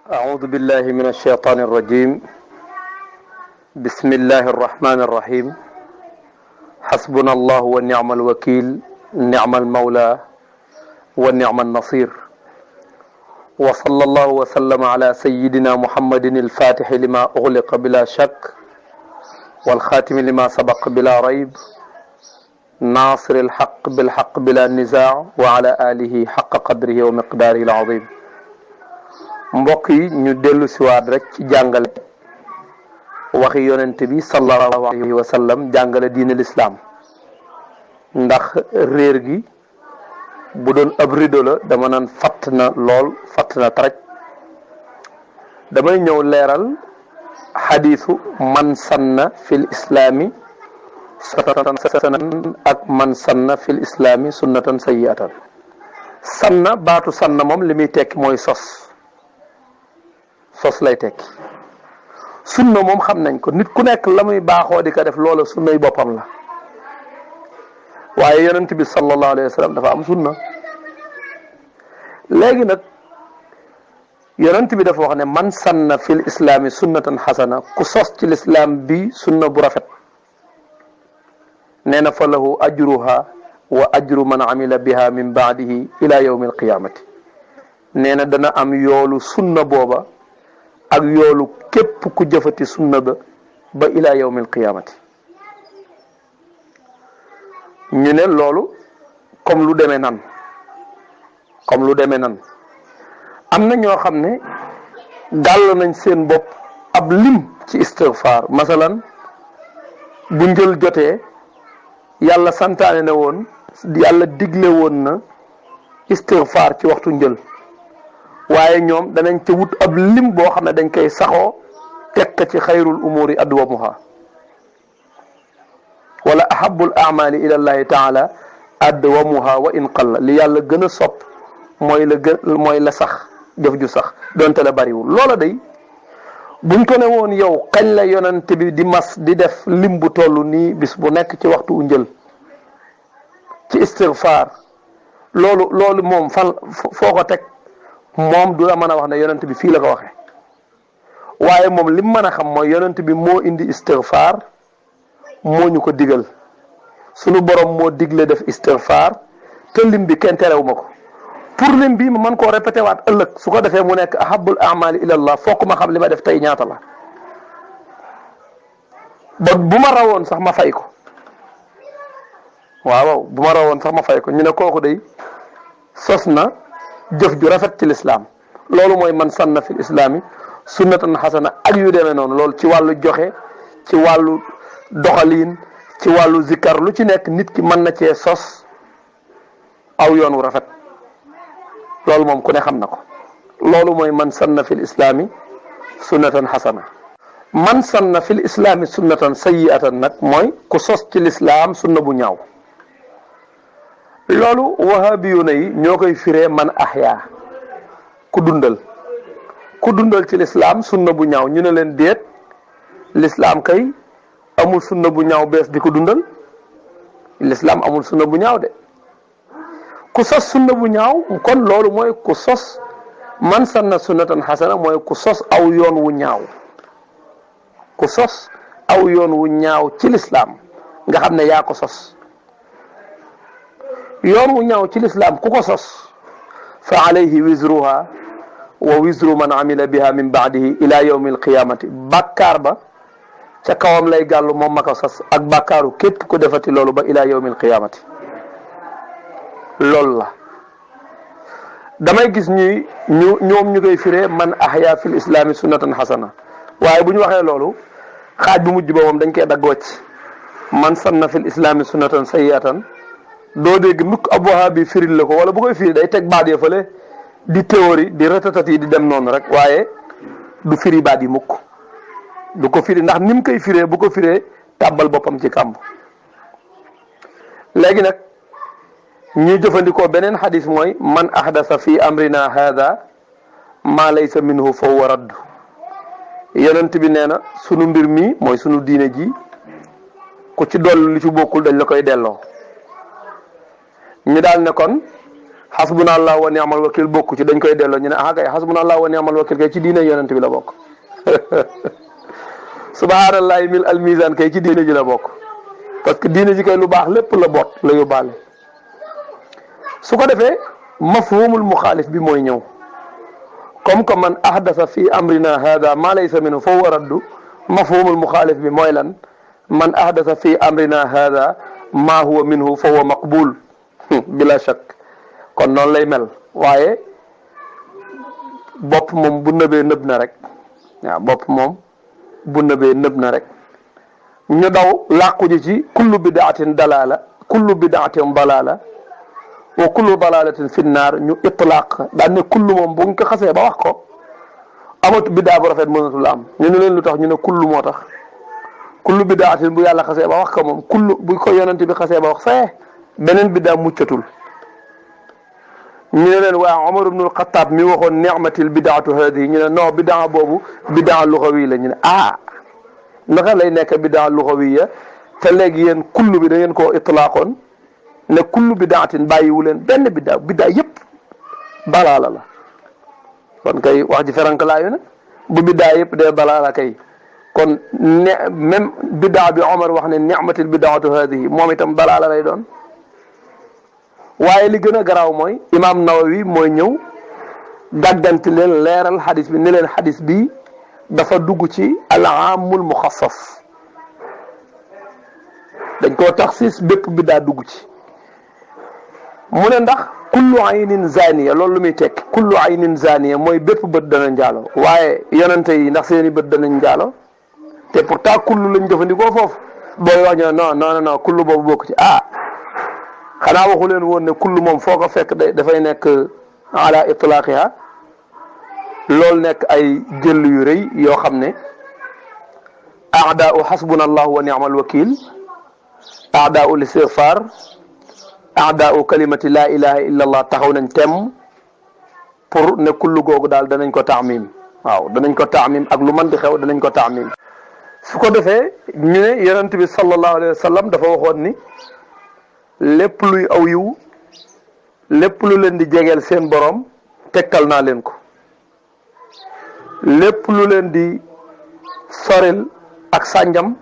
أعوذ بالله من الشيطان الرجيم. بسم الله الرحمن الرحيم. حسبنا الله ونعم الوكيل، نعم المولى ونعم النصير. وصلى الله وسلم على سيدنا محمد الفاتح لما أغلق بلا شك والخاتم لما سبق بلا ريب، ناصر الحق بالحق بلا نزاع، وعلى آله حق قدره ومقداره العظيم. mbokk yi ñu dellu siwaat rek ci jàngale waxi yonent bi sallallahu alayhi wa sallam, jàngale diine lislaam. ndax réer gi bu doon ab rido la dama naan fatt na lool, fatt na taraj. damay ñëw leeral xadiisu man sanna fil islaami sunnatan ak man sanna fil islaami sunnatan sayyi'atan. sanna, baatu sanna moom li muy tekki mooy sos lay tekki. sunna moom xam nañ ko, nit ku nekk la muy baaxoo di ko def loola sunnay boppam la. waaye yonent bi sallallahu alayhi wa sallam dafa am sunna. léegi nag yonent bi dafa wax ne man sanna fil islaami sunnatan xasana, ku sos ci lislaam bi sunna bu rafet, nee na fa lahu ajruha wa ajru man amila biha min baadihi ila yawmi alqiyamati. nee na dana am yoolu sunna booba ak yoolu képp ku jëfati sunna ba ila yawmi alqiyamati. ñu ne loolu comme lu demee nan am na ñoo xam ne gàll nañ seen bopp ab lim ci istighfar. masalan bu njël jotee yàlla santaane na woon, yàlla digle woon na istighfar ci waxtu njël, waaye ñoom danañ ca wut ab lim boo xam ne dañ koy saxoo tekk ci xayrul umuri adwamuha, wala ahabul amali ila llahi taala adwamuha wa in qalla. li yàlla gën a sopp mooy la sax, jëf ju sax donte la bariwul. loola day buñ ko ne woon yow kañ la yonent bi di mas di def lim bu toll nii bis bu nekk ci waxtu u njël ci istighfar, loolu moom foo ko teg? moom du la mën a wax ne yonent bi fii la ko waxee. waaye moom lim mën a xam mooy yonent bi moo indi istighfar, moo ñu ko digal. sunu borom moo digle def istighfar, te lim bi kenn terewu ma ko. pour lim bi ma mën koo répété waat ëllëg, su ko defee mu nekk ahabul amali ilallah, fokk ma xam li ma def tey ñaata la, ba bu ma rawoon sax ma fay ko. waaw bu ma rawoon sax ma fay ko. ñu ne kooku day sos na jëf ju rafet ci lislaam. loolu mooy man sanna fil islaami sunnatan xasana ak yu demee noonu. loolu ci wàllu joxe, ci wàllu doxaliin, ci wàllu zikkar, lu ci nekk nit ki mën na cee sos aw yoon wu rafet. loolu moom ku ne xam na ko. loolu mooy man sanna fil islaami sunnatan xasana. man sanna fil islaami sunnatan sayyi'atan nag mooy ku sos ci lislaam sunna bu ñaaw. loolu wahabiyuna yi ñoo koy firee man ahya, ku dundal ci lislaam sunna bu ñaaw. ñu ne leen déet, lislaam kay amul sunna bu ñaaw bees di ko dundal. lislaam amul sunna bu ñaaw de. ku sos sunna bu ñaaw kon loolu mooy ku sos. man sanna sunnatan xasana mooy ku sos aw yoon wu ñaaw, ku sos aw yoon wu ñaaw ci lislaam nga xam ne yaa ko sos. yoon wu ñaaw ci lislaam ku ko sos, fa alayhi wizruha wa wizru man amila biha min baadihi ila yawmi alqiyamati. bàkkaar ba ca kawam lay gàllu moom ma ko sos, ak bàkkaaru képp ku defati loolu ba ila yawmi alqiyamati. loolu la damay gis ñoom ñu koy firee man ahya fil islaami sunnatan xasana. waaye bu ñu waxee loolu, xaaj bu mujj ba moom dañ koy dagg wàcc. man sanna fil islaami sunnatan sayyi'atan doo dégg mukk ab wahabi firil la ko, wala bu koy firi day teg baat ya fële di théorie di ratatat yi di dem noonu rek, waaye du firi baat yi mukk, du ko firi. ndax ni mu koy firee bu ko firee tàbbal boppam ci kàmb. léegi nag ñu jëfandikoo beneen xadis mooy man ahdasa fi amrina hada ma laysa minhu fa huwa radd. yonent bi nee na sunu mbir mi mooy sunu diine ji, ku ci dolli lu ci bokkul dañ la koy delloo. ñu daal ne kon xasbunallah wa ni'mal wakil bokku ci, dañ koy delloo ñu ne ah kay xasbunallah wa ni'mal wakil kay ci diine yonent bi la bokk. subhanallahi mil al mizan kay ci diine ji la bokk, parce que diine ji kay lu baax lépp la boot la yóbbaale. su ko defee mafhumul muxaalif bi mooy ñëw comme que man ahdasa fi amrina hada ma laysa minhu fa huwa raddu. mafhumul muxaalif bi mooy lan? man ahdasa fi amrina hada ma huwa minhu fa huwa maqbul bila shak. kon noonu lay mel, waaye bopp moom bu nëbee nëb na rek. waaw bopp moom bu nëbee nëb na rek. ñu daw làqu ji ci kullu bidaatin dalala, kullu bidaatin dalala wa kullu dalalatin fi naar. ñu itlaaq daan ne kullu moom bu ñu ko xasee ba wax ko amatu bidaa bu rafet mënatul am. ñu ne leen lu tax ñu ne kullu moo tax. kullu bidaatin bu yàlla xasee ba wax ko moom, kullu bu ko yonent bi xasee ba wax fee beneen bidaa muccatul. ñu ne leen waa Omar ibnul Xattaab mi waxoon ni'matil bidaatu haadihi, ñu ne non bidaa boobu bidaa luxawi la. ñu ne ah naka lay nekk bidaa luxawiya te léegi yéen kullu bi da ngeen koo itlaaqoon ne kullu bidaatin bàyyiwu leen benn bidaa, bidaa yëpp balaala la. kon kay wax ji ferankalaayu na bu bidaa yëpp dee balaala kay kon ne même bidaa bi Omar wax ne ni'matil bidaatu haadihi moom itam balaala lay doon. waaye li gën a garaaw mooy imaam Nawawi mooy ñëw gàgganti leen leeral xadis bi ne leen xadis bi dafa dugg ci al-aamul muxassas, dañ koo taxsis bépp biddaa dugg ci. mu ne ndax kullu aynin zaniya, loolu lu muy tekki kullu aynin zaniya mooy bépp bët dana njaalo, waaye yonente yi ndax seeni bët danañ njaalo? te pourtant kullu lañ jëfandikoo foofu. booy wax ñu non non non kullu boobu bokk ci. ah xanaa waxu leen woon ne kullu moom foo ko fekk dafay nekk ala itlaaqiha. loolu nekk ay jël yu rëy yoo xam ne aadaau xasbunallahu wa ni'mal wakil, aadaau listigfaar, aadaau kalimati laa ilaha illa allah taxaw nañ temm pour ne kullu googu daal danañ ko taamim. waaw danañ ko taamim ak lu mën di xew danañ ko taamim. su ko defee ñu ne yonent bi sallallahu alayhi wa sallam dafa waxoon ni lépp luy aw yiw, lépp lu leen di jegeel seen borom tegtal naa leen ko, lépp lu leen di soril ak sànjam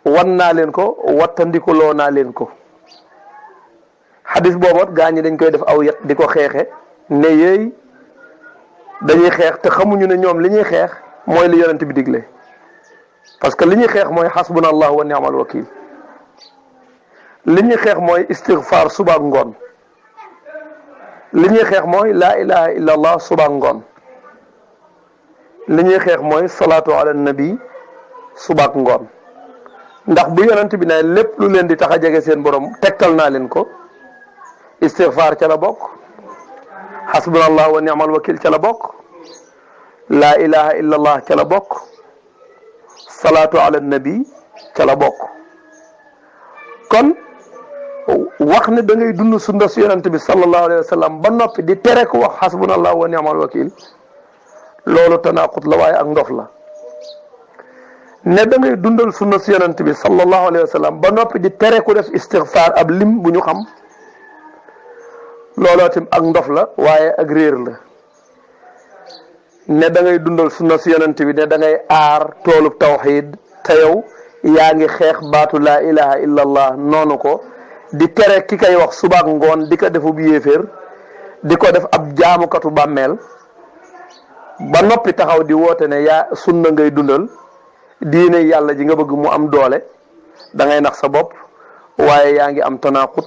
wan naa leen ko, wattandikuloo naa leen ko. xadis booboot gaa ñi dañ koy def aw yet di ko xeexe ne yéey dañuy xeex te xamuñu ne ñoom li ñuy xeex mooy li yonent bi digle, parce que li ñuy xeex mooy xasbunallah wa ni'mal wakil. li ñuy xeex mooy istigfaar subaak ngoon, li ñuy xeex mooy laa ilaha illa allah subaak ngoon, li ñuy xeex mooy salaatu ala nabi subaak ngoon. ndax bu yonent bi ne lépp lu leen di tax a jege seen borom tegtal naa leen ko, istigfaar ca la bokk, xasbunallah wa ni'mal wakil ca la bokk, laa ilaha illa allah ca la bokk, salaatu ala nabi ca la bokk. kon wax ne da ngay dund sunna si yonent bi sallallahu alayhi wa sallam ba noppi di tere ko wax xasbunallah wa ni'mal wakil, loolu tanaqut la waaye ak ndof la. ne da ngay dundal sunna si yonent bi sallallahu alayhi wa sallam ba noppi di tere ku def istigfaar ab lim bu ñu xam, looloo tim ak ndof la waaye ak réer la. ne da ngay dundal sunna si yonent bi ne da ngay aar toolub tawxiid te yow yaa ngi xeex baatu laa ilaha illa allah noonu ko, di tere ki kay wax subaak ngoon di ko defub yéeféer, di ko def ab jaamukatu bàmmeel, ba noppi taxaw di woote ne yaa sunna ngay dundal, diine yàlla ji nga bëgg mu am doole. da ngay nax sa bopp, waaye yaa ngi am tanaqut,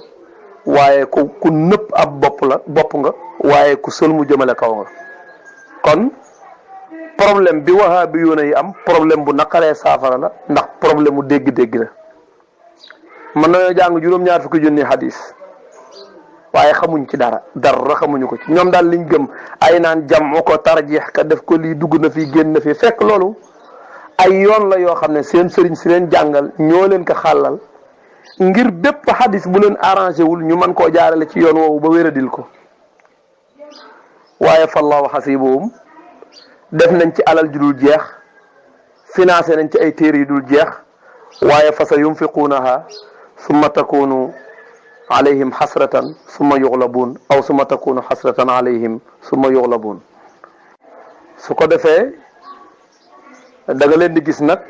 waaye ku nëpp ab bopp nga, waaye ku sël mu jëmale kaw nga. kon problème bi wahabi yoona yi am problème bu naqaree saafara la, ndax problème mu dégg-dégg la. mën nañoo jàng juróom-ñaar fukki junni hadis waaye xamuñ ci dara xamuñu ko ci. ñoom daal liñ gëm ay naan jàmm ko tarjeex ka def ko lii dugg na fi génn na fi, fekk loolu ay yoon la yoo xam ne seen sëriñ si leen jàngal ñoo leen ko xàllal ngir bépp hadis bu leen arrangé wul ñu mën koo jaarale ci yoon woowu ba wéradil ko. waaye fallahu xasibuhum def nañ ci alal ju dul jeex, financé nañ ci ay téere yu dul jeex, waaye fa sa yunfiquunaha summa takunu alayhim xasratan summa yuxlabuun aw summa takunu xasratan alayhim summa yuxlabuun. su ko defee da nga leen di gis nag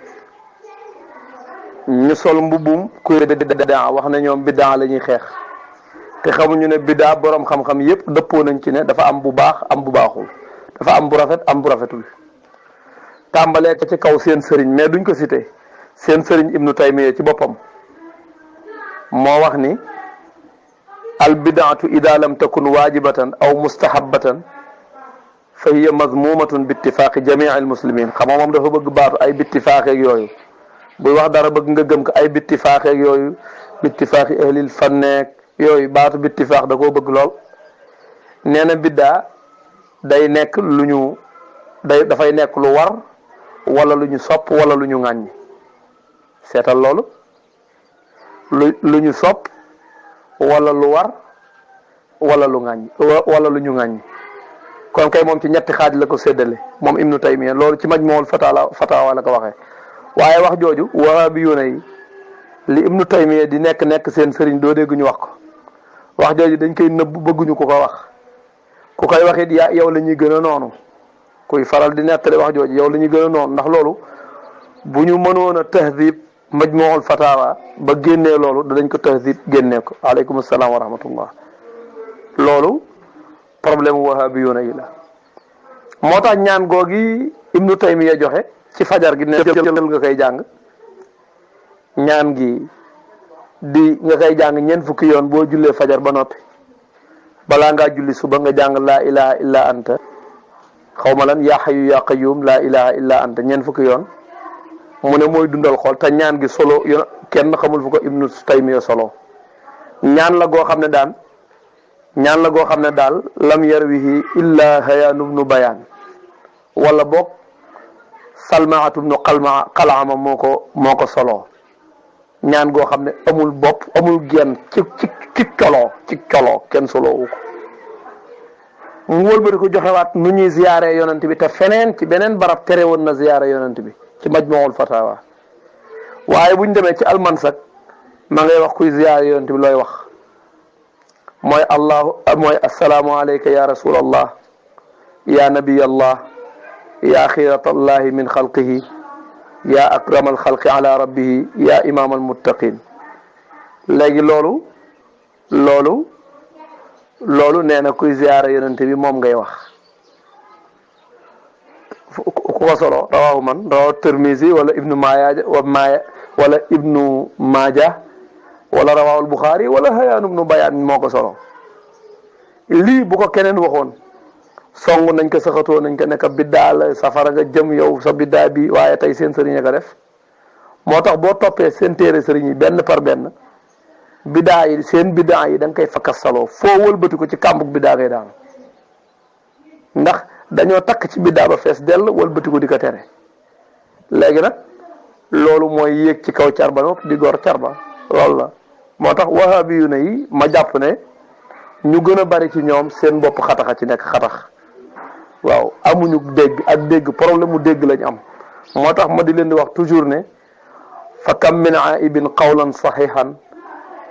ñu sol mbubbum kuy biddaa wax ne ñoom biddaa la ñuy xeex te xamuñu ne biddaa boroom xam-xam yépp dëppoo nañ ci ne dafa am bu baax am bu baaxul, dafa am bu rafet am bu rafetul. tàmbalee ko ci kaw seen sëriñ mais duñ ko cité seen sëriñ ibnu taymiya ci boppam moo wax ni al bidaatu ida lam takun waajibatan aw mustahabatan fa hiya mazmumatun bi ittifaaqi jamii al muslimin. xam nga moom dafa bëgg baatu ay bittifaaxeeg yooyu, buy wax dara bëgg nga gëm ko ay bittifaaxeeg yooyu, bittifaaxi ahlil fanneeg yooyu, baatu bittifaax da koo bëgg lool. nee na biddaa day nekk lu ñu dafay nekk lu war wala lu ñu sopp wala lu ñu ŋàññ. seetal loolu, lu ñu sopp wala lu war wala lu ŋàññ wala lu ñu ŋàññ. kon kay moom ci ñetti xaaj la ko séddale moom ibnu taymiya. loolu ci majmuul fatawa la ko waxee. waaye wax jooju wahabiyuuna yi li ibnu taymiya di nekk seen sëriñ doo dégg ñu wax ko. wax jooju dañ koy nëbb, bëgguñu ku ko wax. ku koy wax it yow la ñuy gën a noonu. kuy faral di nettali wax jooju yow la ñuy gën a noonu, ndax loolu bu ñu mënoon a tahdib majmuul fatawa ba génnee loolu danañ ko tahdib génnee ko. aleykum salaam wa rahmatullah. loolu problème wahabiyuuna yi la. moo tax ñaan googi ibnu taymiya joxe ci fajar gi ne jël nga koy jàng, ñaan gi di nga koy jàng ñeent fukki yoon boo jullee fajar ba noppi. balaa ngaa julli suba nga jàng laa ilaha illa anta xawma lan yaa xayu yaa qayyum laa ilaha illa anta ñeent fukki yoon. mu ne mooy dundal xol te ñaan gi solo kenn xamul fu ko ibnu taymiya solo. ñaan la goo xam ne daal lam yarwihi illa hayaanu bnu bayaan wala boog salmaatu bnu xalaama moo ko solo. ñaan goo xam ne amul bopp amul genn ci coloo kenn soloowu ko. mu wëlbati ko joxewaat nu ñuy ziyaare yonent bi te feneen ci beneen barab tere woon na ziyaare yonent bi ci majmuul fatawa. waaye buñ demee ci almansak ma ngay wax kuy ziyaare yonent bi looy wax mooy assalaamu alayka ya rasulallah ya nabiyallah ya xiratallahi min xalqihi ya akramal xalqi ala rabbihi ya imam almuttaqin. léegi loolu nee na kuy ziyaara yonente bi moom ngay wax. ku ko solo rawahu man rawahu Tirmizi wala ibnu wala ibnu Maaja wala rawahu Buxaari wala Hayaan ibnu Bayaan moo ko solo. lii bu ko keneen waxoon song nañ ko saxatoo nañ ko nekk biddaa la safara nga jëm yow sa biddaa bi. waaye tey seen sëriñ a ko def. moo tax boo toppee seen téere sëriñ yi benn par benn biddaa yi seen biddaa yi da nga koy fakkas saloo foo wëlbati ko ci kàmbug biddaa ngay daanu. ndax dañoo takk ci biddaa ba fees dell wëlbati ko di ko tere. léegi nag loolu mooy yéeg ci kaw carba nopp di gor carba loolu la. moo tax wahabiyuuna yi ma jàpp ne ñu gën a bari ci ñoom seen bopp xataxa ci nekk xatax. waaw amuñu dégg ak dégg problème mu dégg lañ am. moo tax ma di leen di wax toujours ne fa kam min aibin qawlan saxihan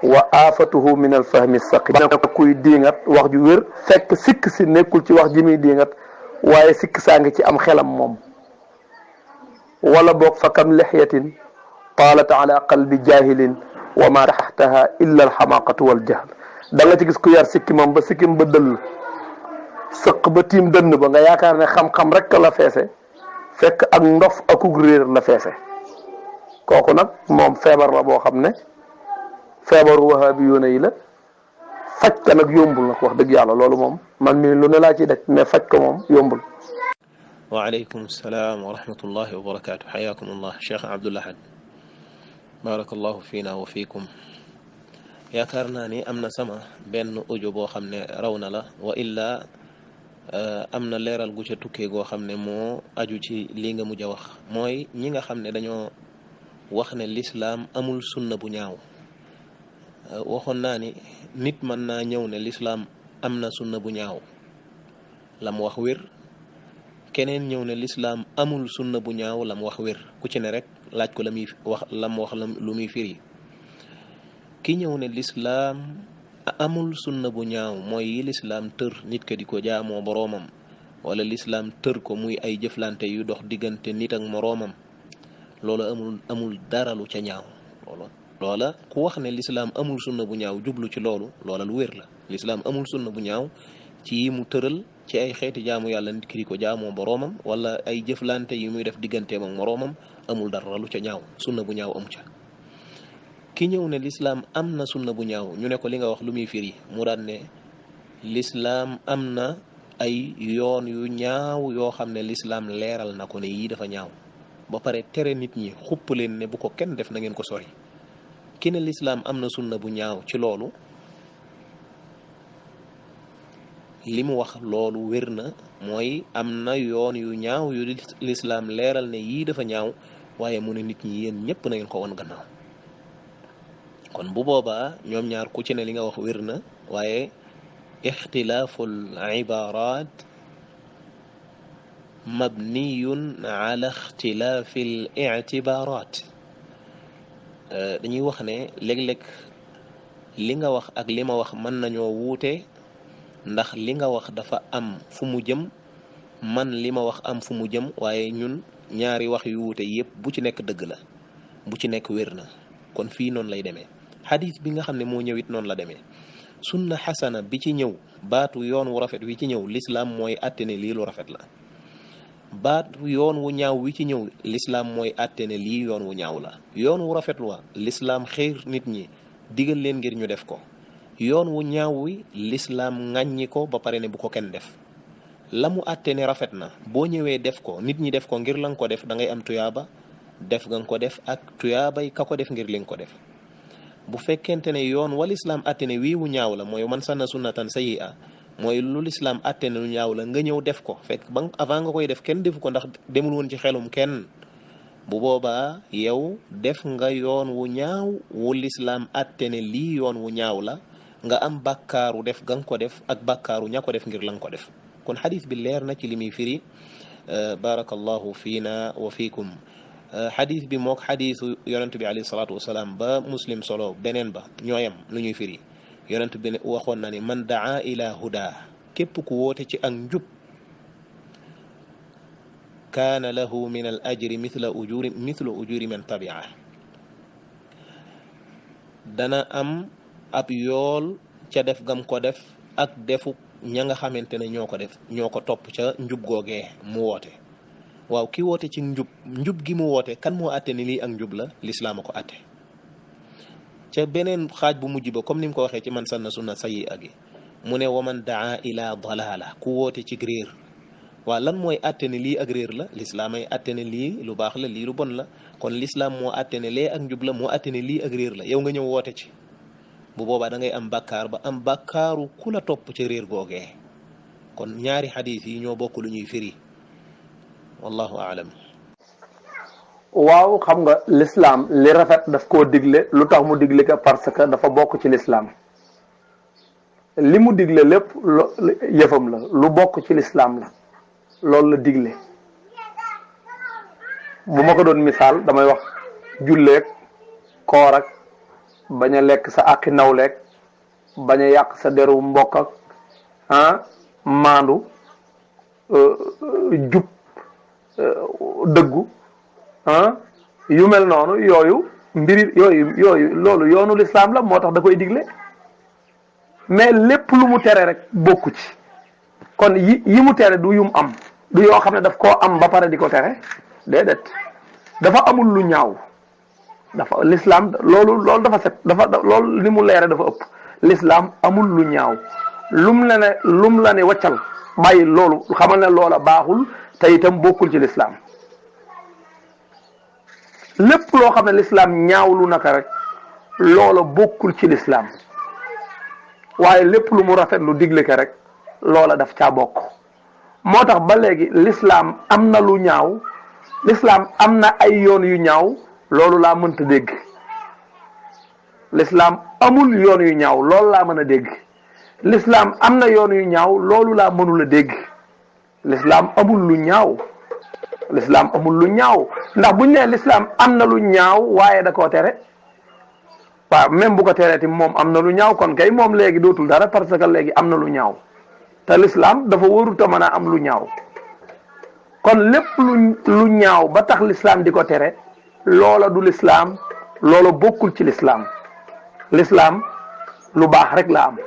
wa aafatuhu min alfahmi saqim. kuy diingat wax ju wér fekk sikk si nekkul ci wax ji muy diingat waaye sikk saa ngi ci am xelam moom. wala boog fa kam lixyatin taalat ala qalbi jahilin wa ma taxtaha illa alxamaqatu waljahl. da nga ci gis ku yar sikkimam ba sikkim ba dëll sëq ba tiim dënn ba nga yaakaar ne xam-xam rek la feese fekk ak ndof akug réer la feese. kooku nag moom feebar la boo xam ne feebaru wahabiyuuna yi la. faj ko nag yombul nag wax dëgg yàlla loolu moom man mii lu ne laa ciy def mais faj ko moom yombul. waaleykum salaam wa rahmatullahi wa barakaatu. xayaakum allah Cheikh Abdoul Ahad barakallahu fiina wa fiikum. yaakaar naa ni am na sama benn audio boo xam ne raw na la wa illa am na leeral gu ca tukkee goo xam ne moo aju ci lii nga mujj a wax mooy ñi nga xam ne dañoo wax ne lislaam amul sunna bu ñaaw. waxoon naa ni nit mën naa ñëw ne lislaam am na sunna bu ñaaw la mu wax wér, keneen ñëw ne lislaam amul sunna bu ñaaw la mu wax wér, ku ci ne rek laaj ko la muy wax la mu wax lu muy firi. ki ñëw ne lislaam amul sunna bu ñaaw mooy yi lislaam tër nit ka di ko jaamoo boroomam wala lislaam tër ko muy ay jëflante yu dox diggante nit ak moroomam loola amul dara lu ca ñaaw. loola ku wax ne lislaam amul sunna bu ñaaw jublu ci loolu loola lu wér la. lislaam amul sunna bu ñaaw ci yi mu tëral ci ay xeeti jaamu yàlla nit ki di ko jaamoo boroomam wala ay jëflante yu muy def digganteem ak moroomam amul dara lu ca ñaaw, sunna bu ñaaw amu ca. ki ñëw ne lislaam am na sunna bu ñaaw ñu ne ko li nga wax lu muy firi mu daan ne lislaam am na ay yoon yu ñaaw yoo xam ne lislaam leeral na ko ne yii dafa ñaaw ba pare tere nit ñi xupp leen ne bu ko kenn def na ngeen ko sori. ki ne lislaam am na sunna bu ñaaw ci loolu li mu wax loolu wér na, mooy am na yoon yu ñaaw yu lislaam leeral ne yii dafa ñaaw waaye mu ne nit ñi yéen ñëpp na ngeen ko wan gannaaw. kon bu boobaa ñoom ñaar ku ci ne li nga wax wér na, waaye ixtilaaful ibaaraat mabniyun ala ixtilaafil ictibaaraat. dañuy wax ne léeg-léeg li nga wax ak li ma wax mën nañoo wuute ndax li nga wax dafa am fu mu jëm man li ma wax am fu mu jëm, waaye ñun ñaari wax yu wuute yépp bu ci nekk dëgg la, bu ci nekk wér na. kon fii noonu lay demee. xadis bi nga xam ne moo ñëwit noonu la demee. sunna xasana bi ci ñëw, baatu yoon wu rafet wi ci ñëw lislaam mooy àtte ne lii lu rafet la. baatu yoon wu ñaaw wi ci ñëw lislaam mooy àtte ne lii yoon wu ñaaw la. yoon wu rafet wa lislaam xiir nit ñi digal leen ngir ñu def ko. yoon wu ñaaw wi lislaam ŋàññi ko ba pare ne bu ko kenn def. la mu àtte ne rafet na boo ñëwee def ko nit ñi def ko ngir la nga ko def da ngay am tuyaaba def nga ko def ak tuyaabay ka ko def ngir li nga ko def. bu fekkente ne yoon wa lislaam àtte ne wii wu ñaaw la mooy man sanna sunnatan sayyi'a, mooy lu lislaam àtte ne lu ñaaw la nga ñëw def ko fekk ba avant nga koy def kenn defu ko ndax demul woon ci xelum kenn, bu boobaa yow def nga yoon wu ñaaw wu lislaam àtte ne lii yoon wu ñaaw la, nga am bàkkaaru def ga nga ko def ak bàkkaaru ña ko def ngir la nga ko def. kon xadis bi leer na ci li muy firi. barakallahu fiina wa fiikum. xadis bi mook xadisu yonent bi alayhi salaatu wasalaam ba muslim solo beneen ba ñooyam lu ñuy firi. yonent bi waxoon na ni man daa ila huda, képp ku woote ci ak njub, kaana lahu min al ajri mithlu ujuri man tabia, dana am ab yool ca def gam ko def ak defu ña nga xamante ne ñoo ko def ñoo ko topp ca njub googee mu woote. waaw ki woote ci njub gi mu woote kan moo àtte ni lii ak njub la? lislaam a ko àtte. ca beneen xaaj bu mujj ba comme ni mu ko waxee ci man sanna sunna sayyi'a gi mu ne wa man daa ila dalala, ku woote ci réer. waaw lan mooy àtte ne lii ak réer la? lislaam ay àtte ne lii lu baax la lii lu bon la. kon lislaam moo àtte ne lee ak njub la, moo àtte ne lii ak réer la, yow nga ñëw woote ci. bu boobaa da ngay am bàkkaar ba am bàkkaaru ku la topp ca réer googee. kon ñaari xadiis yi ñoo bokk lu ñuy firi. wallahu aalam. waaw xam nga lislaam li rafet daf koo digle. lu tax mu digle ko parce que dafa bokk ci lislaam. li mu digle lépp yëfam la, lu bokk ci lislaam la, loolu la digle. bu ma ko doon misaal damay wax julleeg koor ak bañ a lekk sa àqi nawleeg bañ a yàq sa deru mbokk ak maandu, jub, dëggu, yu mel noonu, yooyu mbiri yooyu loolu yoonu lislaam la, moo tax da koy digle. mais lépp lu mu tere rek bokku ci. kon yi mu tere du yum am, du yoo xam ne daf koo am ba pare di ko tere, déedéet. dafa amul lu ñaaw, dafa lislaam loolu dafa set, loolu ni mu leere dafa ëpp. lislaam amul lu ñaaw, lum la ne waccal bàyyi loolu, xamal ne loola baaxul te itam bokkul ci lislaam. lépp loo xam ne lislaam ñaawlu naka rek loola bokkul ci lislaam, waaye lépp lu mu rafet lu digle ko rek loola daf caa bokk. moo tax ba léegi lislaam am na lu ñaaw, lislaam am na ay yoon yu ñaaw, loolu laa mënta dégg. lislaam amul yoon yu ñaaw, loolu laa mën a dégg. lislaam am na yoon yu ñaaw, loolu laa mënul a dégg. lislaam amul lu ñaaw, lislaam amul lu ñaaw, ndax buñ nee lislaam am na lu ñaaw waaye da koo tere, waaw même bu ko tereeti moom am na lu ñaaw kon kay moom léegi dootul dara parce que léegi am na lu ñaaw te l'islam dafa warut a mën a am lu ñaaw kon lépp lu ñaaw ba tax l'islam di ko tere loola du l'islam loola bokkul ci l'islam l'islam lu baax rek la am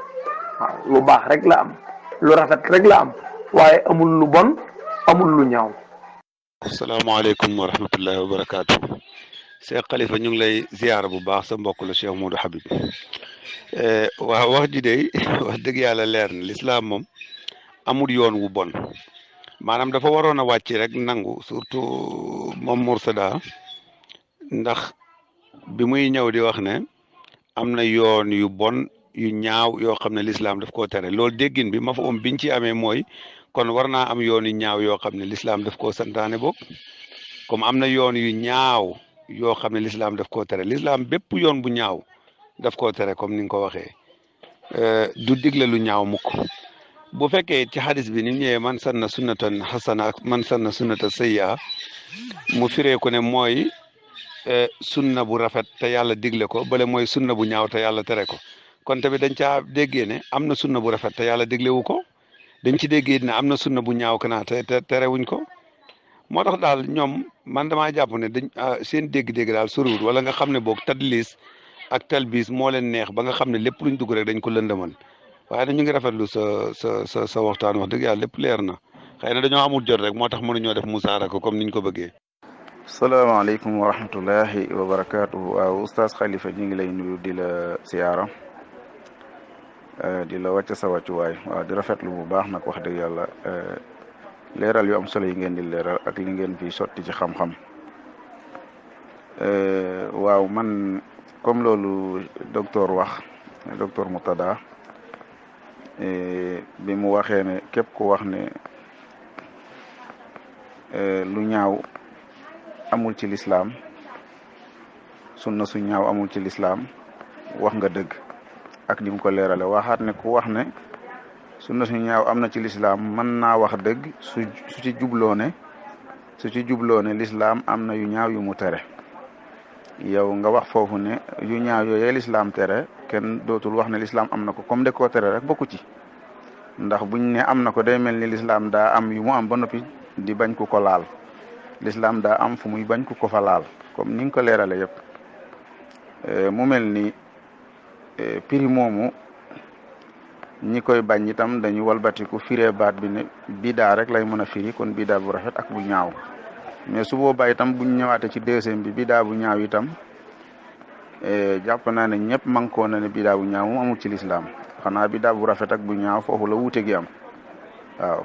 waaw lu baax rek la am lu rafet rek la am waaye amul lu bon amul lu ñaaw. asalaamaaleykum wa rahmatullahi wa barakaatu. Cheikh Khalifa ñu ngi lay ziyaara bu baax sa mbokk la Cheikh Modou Habib waaw wax ji de wax dëgg yàlla leer na lislaam moom amul yoon wu bon maanaam dafa waroon a wàcc rek nangu surtout moom Murtada ndax bi muy ñëw di wax ne am na yoon yu bon yu ñaaw yoo xam ne lislaam daf koo tere loolu déggin bi ma fa biñ ci amee mooy kon war naa am yoon yu ñaaw yoo xam ne lislaam daf koo santaane boog comme am na yoon yu ñaaw yoo xam ne lislaam daf koo tere lislaam bépp yoon bu ñaaw daf koo tere comme ni nga ko waxee du digle lu ñaaw mukk bu fekkee ci xadis bi ni ñëwee man sanna sunnatan xasana ak man sanna sunnata sayya mu firee ko ne mooy sunna bu rafet te yàlla digle ko bale mooy sunna bu ñaaw te yàlla tere ko kon tamit dañ caa déggee ne am na sunna bu rafet te yàlla diglewu ko dañ ci déggee ne am na sunna bu ñaaw kana te terewuñ ko moo tax daal ñoom man damaa jàpp ne dañ seen dégg-dégg daal soriwul wala nga xam ne boog tadlis ak talbis moo leen neex ba nga xam ne lépp luñ dugg rek dañ ko lëndëmal waaye nag ñu ngi rafetlu sa waxtaan wax dëgg yàlla lépp leer na xëy na dañoo amul jot rek moo tax mënuñoo def musaaraka comme niñ ko bëggee. salaamaaleykum wa rahmatullahi wa barakaatu. waaw oustaz Khalifa ñu ngi lay nuyu di la siyaara di la wàcc sa wàccuwaay waaw di rafetlu bu baax nag wax dëgg yàlla leeral yu am solo yi ngeen di leeral ak li ngeen fi sotti ci xam-xam waaw man comme loolu docteur Murtada bi mu waxee ne képp ku wax ne lu ñaaw amul ci lislaam sunna su ñaaw amul ci lislaam wax nga dëgg ak ni mu ko leerale waxaat ne ku wax ne sunna su ñaaw am na ci lislaam mën naa wax dëgg su ci jubloo ne lislaam am na yu ñaaw yu mu tere yow nga wax foofu ne yu ñaaw yooyee lislaam tere kenn dootul wax ne lislaam am na ko comme de koo tere rek bokku ci ndax buñ ne am na ko day mel ni lislaam daa am yu mu am ba noppi di bañ ku ko laal lislaam daa am fu muy bañ ku ko fa laal comme ni nga ko leerale yëpp mu mel ni prix moomu ñi koy bañ itam dañu walbatiku firee baat bi ne bidaa rek lay mën a firi kon bidaa bu rafet ak bu ñaaw mais su boobaa itam buñ ñëwaate ci deuxième bi bidaa bu ñaaw itam jàpp naa ne ñëpp mànkoo na ne bidaa bu ñaaw moom amul ci lislaam xanaa bidaa bu rafet ak bu ñaaw foofu la wuute gi am waaw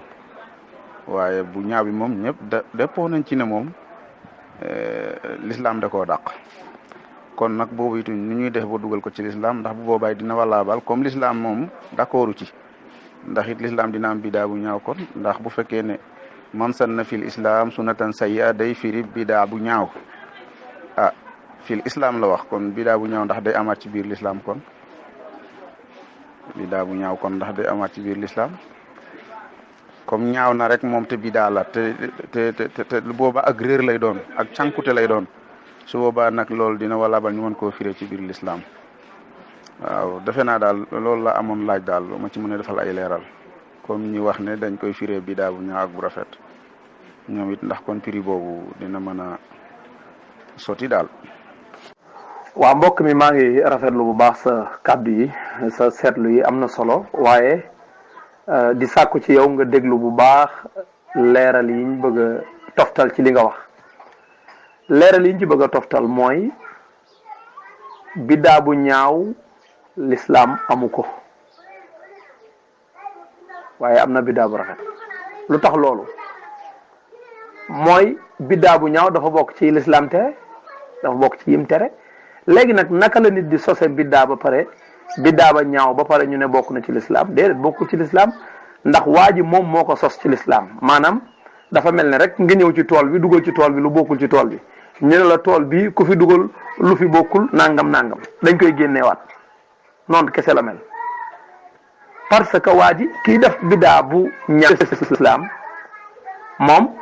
waaye bu ñaaw bi moom ñëpp dëppoo nañ ci ne moom lislaam da koo dàq kon nag boobu itam ni ñuy def ba dugal ko ci lislaam ndax bu boobaay dina walaabal comme lislaam moom d'accordu ci ndax it lislaam dina am bidaa bu ñaaw kon ndax bu fekkee ne man sanna fil islam sunnatan sayyi'a day firi bidaa bu ñaaw fil islam la wax kon bidaa bu ñaaw ndax day amaat ci biir lislaam kon bidaa bu ñaaw kon ndax day amaat ci biir lislaam comme ñaaw na rek moom te bidaa la te lu booba ak réer lay doon ak cànkute lay doon su boobaa nag loolu dina walaabal ñu mën koo firee ci biir lislaam waaw defe naa daal loolu la amoon laaj daal ma ci mën a defal ay leeral comme ñi wax ne dañ koy firee bidaa bu ñaaw ak bu rafet ñoom it ndax kon prix boobu dina mën a sotti daal. waaw mbokk mi maa ngi rafetlu bu baax sa kàddu yi sa seetlu yi am na solo waaye di sàkku ci yow nga déglu bu baax leeral yi ñu bëgg a toftal ci li nga wax leeral yi ñu ci bëgg a toftal mooy biddaa bu ñaaw lislaam amu ko waaye am na biddaa bu rafet lu tax loolu mooy biddaa bu ñaaw dafa bokk ci lislaam tere dafa bokk ci yim tere léegi nag naka la nit di sose biddaa ba pare biddaa ba ñaaw ba pare ñu ne bokk na ci lislaam déedéet bokkul ci lislaam ndax waa ji moom moo ko sos ci lislaam maanaam dafa mel ne rek nga ñëw ci tool bi dugal ci tool bi lu bokkul ci tool bi ñu ne la tool bi ku fi dugal lu fi bokkul nangam nangam dañ koy génneewaat noonu kese la mel parce que waa ji kii def biddaa bu ñaaw ci lislaam moom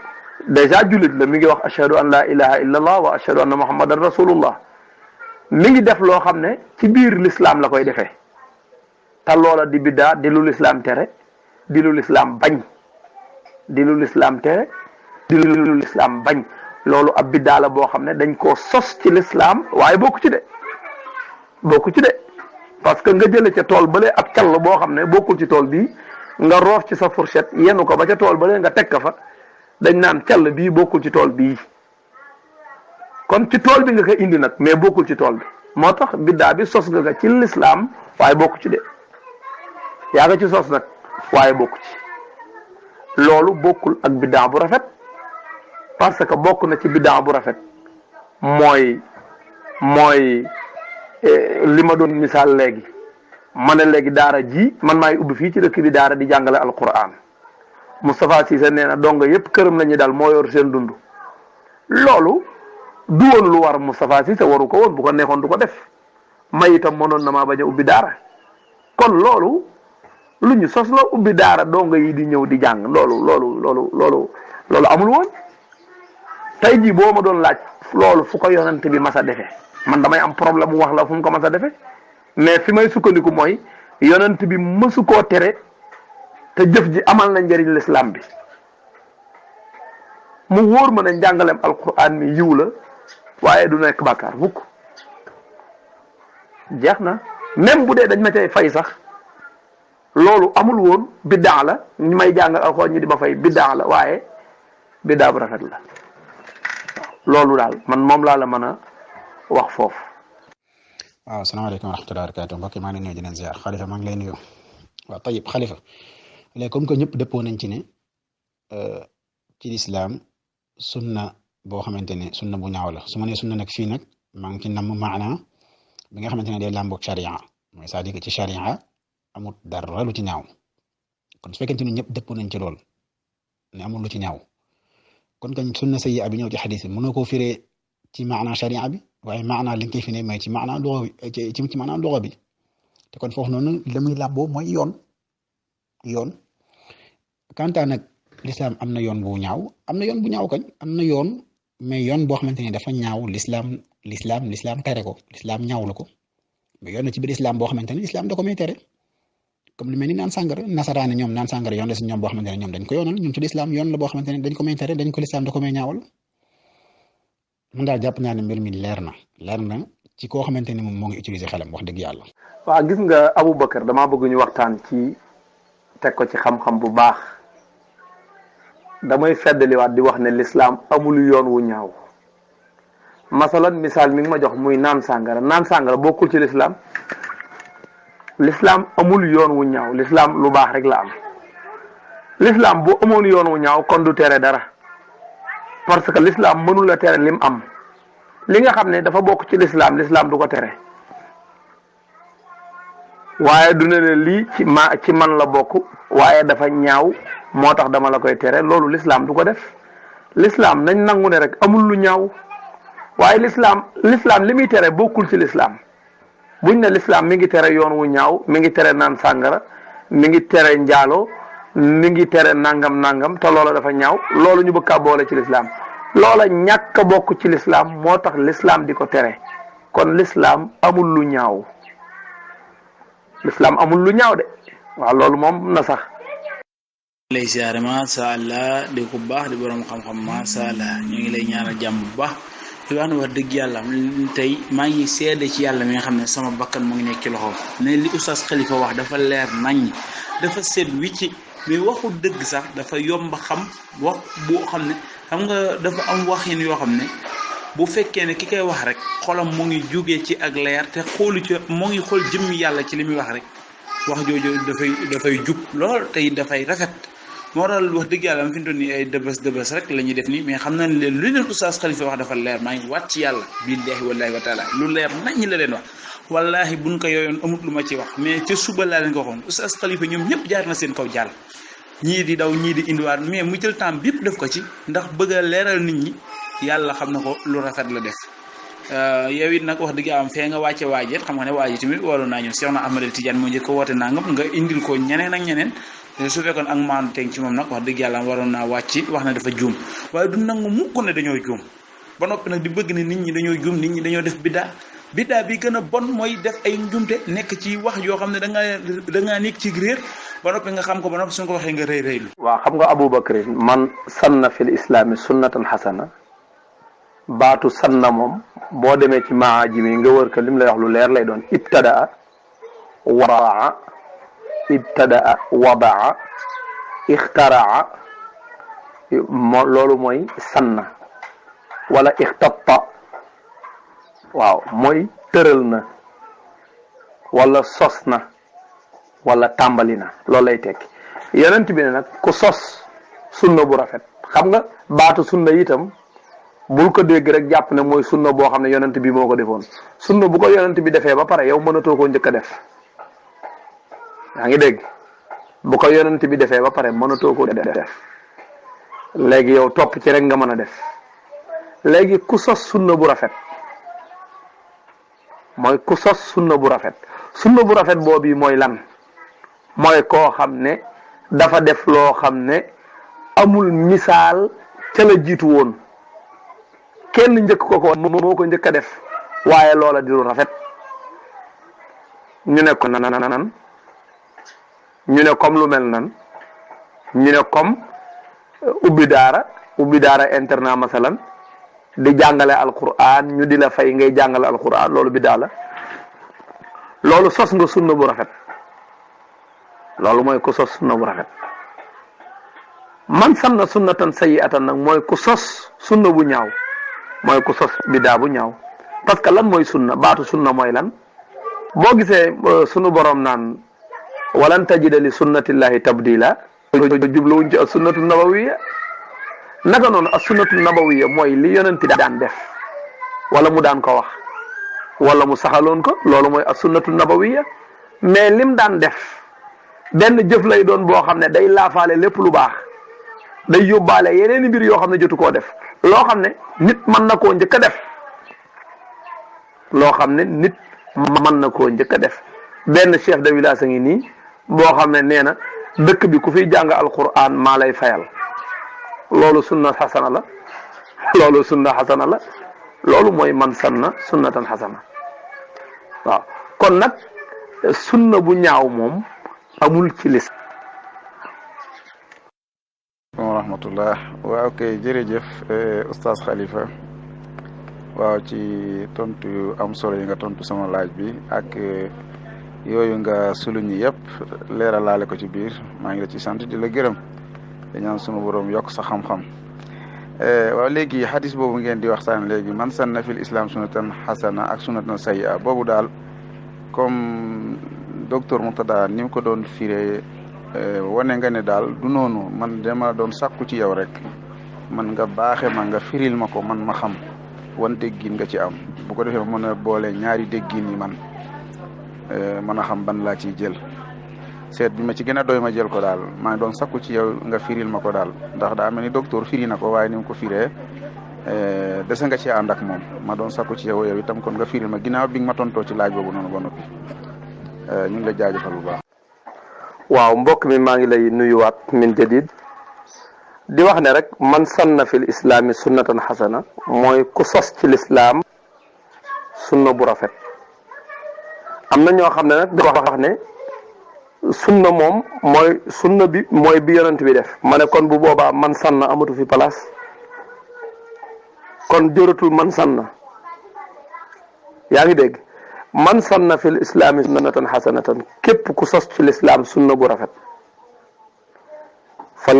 dèjà jullit la mi ngi wax ashhadu an la ilaha illa allah wa ashhadu anna muhammadan rasulullah mi ngi def loo xam ne ci biir lislaam la koy defee te loola di biddaa di lu lislaam tere di lu lislaam bañ di lu lislaam tere di lu lislaam bañ loolu ab biddaa la boo xam ne dañ koo sos ci lislaam waaye bokku ci de parce que nga jële ca tool bale ab call boo xam ne bokkul ci tool bii nga roof ci sa fourchette yenn ko ba ca tool bale nga teg ka fa dañ naan call bii bokkul ci tool bii kon ci tool bi nga ko indi nag mais bokkul ci tool bi moo tax biddaa bi sos nga ci lislaam waaye bokku ci de yaa nga ci sos nag waaye bokku ci loolu bokkul ak biddaa bu rafet parce que bokk na ci biddaa bu rafet mooy li ma doon misaal léegi ma ne léegi daara ji man maay ubbi fii ci dëkk bi daara di jàngale alquran Moustapha Cissé nee na donga yëpp këram la ñuy dal moo yor seen dund loolu du woon lu war Moustapha Cissé waru ko woon bu ko neexoon du ko def may itam mënoon na maa bañ a ubbi daara kon loolu lu ñu sos la ubbi daara donga yi di ñëw di jàng loolu amul woon tey jii boo ma doon laaj loolu fu ko yonent bi mas a defee man damay am problème mu wax la fu mu ko mas a defee mais fi may sukkandiku mooy yonent bi mësu koo tere te jëf ji amal na njëriñ l'islam bi mu wóor ma ne njàngaleem alquran mi yiw la waaye du nekk bàkkaar mukk jeex na même bu dee dañ ma cay fay sax loolu amul woon biddaa la ñu may jàngal alquran ñi di ma fay biddaa la waaye biddaa bu rafet la loolu daal man moom laa la mën a wax foofu. waaw salaamaaleykum wa rahmatulah barakaatu mbokk maa ngi nuyu di leen ziar Khalifa maa ngi lay nuyu waaw tayib Khalifa léegi comme que ñëpp dëppoo nañ ci ne ci lislaam sunna boo xamante ne sunna bu ñaaw la su ma nee sunna nag fii nag maa ngi ci namm maana bi nga xamante ne day làmboog charia mooy c'est-à-dire que ci charia amul dara lu ci ñaaw kon su fekkente ni ñëpp dëppoo nañ ci lool ne amul lu ci ñaaw kon kañ sunna sayyi'a bi ñëw ci xadis bi mënoo koo firee ci maana charia bi waaye maana li nga koy fi ne mooy ci maana luga bi ci maana luga bi te kon foofu noonu la muy làmboo mooy yoon kanta nag l'islam am na yoon bu ñaaw am na yoon bu ñaaw kañ am na yoon mais yoon boo xamante ne dafa ñaaw l'islam tere ko l'islam ñaaw la ko mais yoon na ci biir islam boo xamante ne l'islam da ko may tere comme lu mel ni naan sàngara nasaraane ñoom naan sàngara yoon la si ñoom boo xamante ne ñoom dañ ko yoonal ñun ci l'islam yoon la boo xamante ne dañ ko may tere dañ ko l'islam da ko may ñaawal mun daal jàpp naa ne mbir mi leer na ci koo xamante ne moom moo ngi utiliser xelam wax dëgg yàlla. waaw gis nga Aboubacar damaa bëgg ñu waxtaan ci teg ko ci xam-xam bu baax damay feddaliwaat di wax ne l'islam amul yoon wu ñaaw masalan misaal mi ngi ma jox muy naan sàngara bokkul ci l'islam amul yoon wu ñaaw l'islam lu baax rek la am l'islam bu amoon yoon wu ñaaw kon du tere dara parce que l'islam mënul la tere lim am li nga xam ne dafa bokk ci l'islam du ko tere waaye du ne lii ci man la bokk waaye dafa ñaaw moo tax dama la koy tere loolu l'islam du ko def l'islam nañ nangu ne rek amul lu ñaaw waaye l'islam li muy tere bokkul ci l'islam buñ ne l'islam mi ngi tere yoon wu ñaaw mi ngi tere naan sàngara mi ngi tere njaalo mi ngi tere nangam te loola dafa ñaaw loolu ñu bëgg kaa boole ci l'islam loola ñàkk a bokk ci l'islam moo tax l'islam di ko tere kon l'islam amul lu ñaaw l'islam amul lu ñaaw de waaw loolu moom na sax. lay siyaare masha Allah di ko baax di borom xam-xam masha Allah ñu ngi lay ñaanal jàmm bu baax di wax ne wax dëgg yàlla tey maa ngi seede ci yàlla mi nga xam ne sama bakkan mu ngi nekk ci loxoom ne li oustaz Khalifa wax dafa leer nañ dafa seet wicci mais waxu dëgg sax dafa yomb xam wax boo xam ne xam nga dafa am waxin yoo xam ne bu fekkee ne ki koy wax rek xolam mu ngi jógee ci ak leer te xoolu ci mu ngi xool jëmmi yàlla ci li muy wax rek wax jooju dafay jub lool tey dafay rafet moo tax wax dëgg yàlla am fi mu toll nii ay dëbës rek la ñuy def nii mais xam naa ne leen lu leen oustaz Khalifa wax dafa leer maa ngi wàcc ci yàlla billahi wallahi wa taala lu leer nañ la leen wax wallahi buñ ko yooyoon amut lu ma ci wax mais ca suba laa leen ko waxoon oustaz Khalifa ñoom ñëpp jaar na seen kaw jàll ñii di daw ñii di indiwaat mais mu jël temps bépp def ko ci ndax bëgg a leeral nit ñi yàlla xam na ko lu rafet la def yow it nag wax dëgg am fee nga wàcce waajet xam nga ne waaji tamit waroon naa ñëw Cheikh na Ahmadou Tidiane moo njëkk ko woote nangam nga indil ko ñeneen ak ñeneen su fekkoon ak maanu teg ci moom nag wax dëgg yàlla waroon naa wàcc wax na dafa juum waaye du nangu mukk ne dañoo juum ba noppi nag di bëgg ne nit ñi dañoo juum nit ñi dañoo def biddaa biddaa bi gën a bon mooy def ay njumte nekk ci wax yoo xam ne da ngaa nekk ci réer ba noppi nga xam ko ba noppi suñ ko waxee nga rëy rëylu. waaw xam nga Abubakar man sanna fil islaami sunnatan xasana baatu sanna moom boo demee ci maajim yi nga wër ko lim lay wax lu leer lay doon ibtadaa wadaa ixtaraa loolu mooy sanna wala ixtatta waaw mooy tëral na wala sos na wala tàmbali na loolu lay tekki yonent bi ne nag ku sos sunna bu rafet xam nga baatu sunna itam bul ko dégg rek jàpp ne mooy sunna boo xam ne yonent bi moo ko defoon sunna bu ko yonent bi defee ba pare yow mënatoo koo njëkk a def yaa ngi dégg bu ko yonent bi defee ba pare mënatoo koo def léegi yow topp ci rek nga mën a def léegi ku sos sunna bu rafet mooy ku sos sunna bu rafet boobu mooy lan mooy koo xam ne dafa def loo xam ne amul misaal ca la jiitu woon kenn njëkk ko moo ko njëkk a def waaye loola di lu rafet ñu ne ko nan ñu ne comme lu mel nan ñu ne comme ubbi daara internat masalan di jàngale alquran ñu di la fay ngay jàngale alquran loolu biddaa la loolu sos nga sunna bu rafet loolu mooy ku sos sunna bu rafet man sanna sunnatan sayyi'atan nag mooy ku sos sunna bu ñaaw mooy ku sos biddaa bu ñaaw parce que lan mooy sunna baatu sunna mooy lan boo gisee sunu borom naan walan tajida li sunnatillahi tabdila jubluwuñ ci as sunnatu nabawiya naka noonu as sunnatu nabawiya mooy li yonenti daan def wala mu daan ko wax wala mu saxaloon ko loolu mooy as sunnatu nabawiya mais lim daan def benn jëf lay doon boo xam ne day laafaale lépp lu baax day yóbbaale yeneen mbir yoo xam ne jotu koo def loo xam ne nit mën na koo njëkk a def benn chef de village a ngi nii boo xam ne nee na dëkk bi ku fiy jàng alquran maa lay fayal loolu sunna xasana la loolu mooy man sanna sunnatan xasana waaw kon nag sunna bu ñaaw moom amul ci lis wa rahmatullah waaw kay jërëjëf oustaz Khalifa waaw ci tontu yu am solo yi nga tontu sama laaj bi ak yooyu nga suluñi yëpp leeralaale ko ci biir maa ngi la ci sant di la gërëm di ñaan sunu borom yokk sa xam-xam waaw léegi xadis boobu ngeen di waxtaan léegi man sanna fil islam sunnatan xasana ak sunnatan sayyi'a boobu daal comme docteur Murtada ni mu ko doon firee wane nga ne daal du noonu man dama doon sàkku ci yow rek man nga baaxe ma nga firil ma ko man ma xam wan déggin nga ci am bu ko defee mën a boole ñaari déggin yi man mën a xam ban laa ciy jël seet bi ma ci gën a doy ma jël ko daal maa ngi doon sakku ci yow nga firil ma ko daal ndax daa mel ni docteur firi na ko waaye ni mu ko firee dese nga ci ànd ak moom ma doon sakku ci yow itam kon nga firil ma ginnaaw bi nga ma tontoo ci laaj boobu noonu ba noppi ñu ngi la jaajëfal bu baax. waaw mbokk mi maa ngi lay nuyuwaat min jadid di wax ne rek man sanna fil islaami sunnatan xasana mooy ku sos ci lislaam sunna bu rafet. am na ñoo xam ne nag di wax ne sunna moom mooy sunna bi mooy bi yonent bi def ma ne kon bu boobaa man sanna amatu fi place kon jëratul man sanna yaa ngi dégg man sanna fil islaami sunnatan xasanatan képp ku sos ci lislaam sunna bu rafet fa